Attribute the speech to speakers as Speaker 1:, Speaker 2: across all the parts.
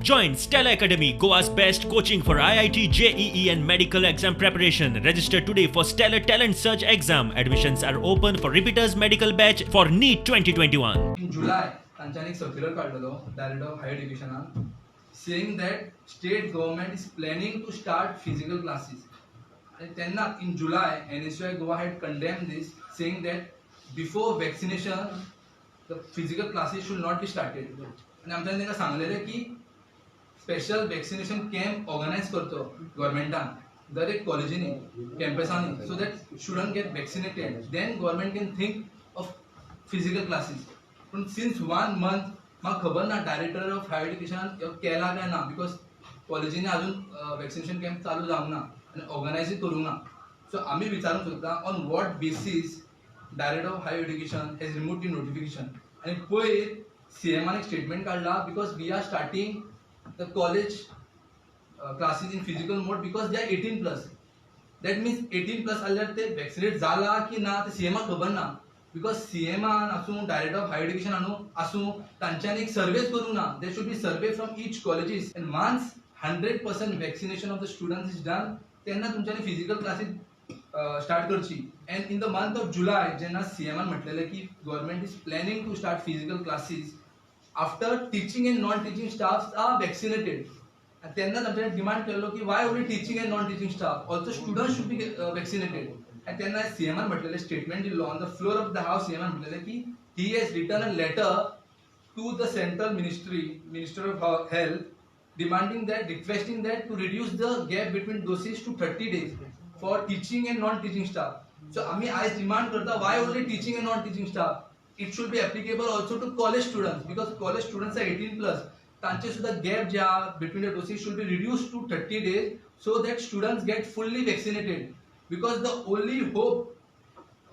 Speaker 1: Join Stellar Academy, Goa's best coaching for IIT, JEE, and medical exam preparation. Register today for Stellar Talent Search exam. Admissions are open for repeaters medical batch for NEET 2021.
Speaker 2: In July तांच्यांनी एक circular काडलेलो director of higher एज्युकेशनान, saying that state government is planning to start physical classes. आनी तेन्ना in July NSUI Goa had condemn this, saying that before vaccination the physical classes should not be started. आनी आमच्यांनी तांकां सांगलेलें की special vaccination camp organise करचो गव्हर्मेंटान दर एक कॉलेजींनी, कॅम्पसांनी, so that student get vaccinated, then government can think of physical classes. पूण since one month म्हाका खबर ना डायरेक्टर ऑफ हायर एज्युकेशन केला काय ना, because कॉलेजींनी अजून वॅक्सिनेशन कॅम्प चालू जावंक ना आनी ऑर्गनायजूय करूंक ना. सो आमी विचारूंक सोदता, on what basis director of higher education has remove the notification? आनी पयर सीएमान एक स्टेटमेंट काडला, because we are starting the college classes in physical mode because they are 18+. That means 18+ जाल्यार ते वॅक्सिनेट जाला की ना ते सीएमाक खबर ना, because सीएमान आसूं, डायरेक्टर ऑफ हायर एज्युकेशन आसूं, तांच्यांनी एक सर्वेच करूंक ना. There should be survey from each colleges, and once 100% vaccination of the students is done, तेन्ना तुमच्यांनी फिजिकल क्लासीस स्टार्ट करची. And in the month of July जेन्ना सीएमान म्हटलेलें की government is planning to start physical classes after teaching and non teaching staff are vaccinated, आनी तेन्नाच आमच्यानी demand केल्लो की why only teaching and non teaching staff, also student should be vaccinated. आनी तेन्ना सीएमान म्हटलेलें, statement दिल्लो on the floor of the house, सीएमान म्हटलेलें की he has written a letter to the central ministry, minister of health, demanding that, requesting that to reduce the gap between doses to 30 days for teaching and non teaching staff. So आम्ही आयज demand करता, why only teaching and non teaching staff? It should be applicable also to college students, because college students are 18+. तांचे सुद्धा gap जे आहा between the doses should be reduce to 30 days, so that students get fully vaccinated, because the only hope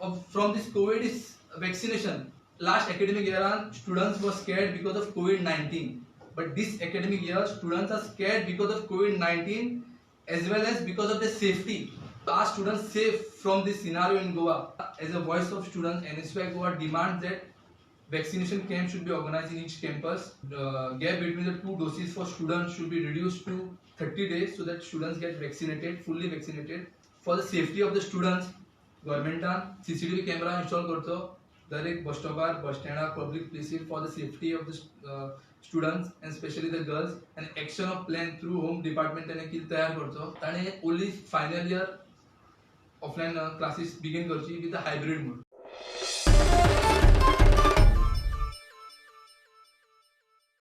Speaker 2: of from this COVID is vaccination. Last academic year students were scared because of COVID-19, but this academic year students are scared because of COVID-19 as well as because of the safety. Are students safe from this scenario in Goa? As a voice of students, NSUI Goa demands that vaccination camp should be organized in each campus. The gap between the two doses for students should be reduced to 30 days, so that students get vaccinated, fully vaccinated. For the safety of the students, गव्हर्मेंटान CCTV camera install करचो दर एक बस स्टॉपार, बस स्टँडार, public प्लेसीर, for the safety of the students and specially the girls. And action of plan through home department ताणें कितें तयार करचो. ताणें only final year offline classes begin करची with a hybrid mode.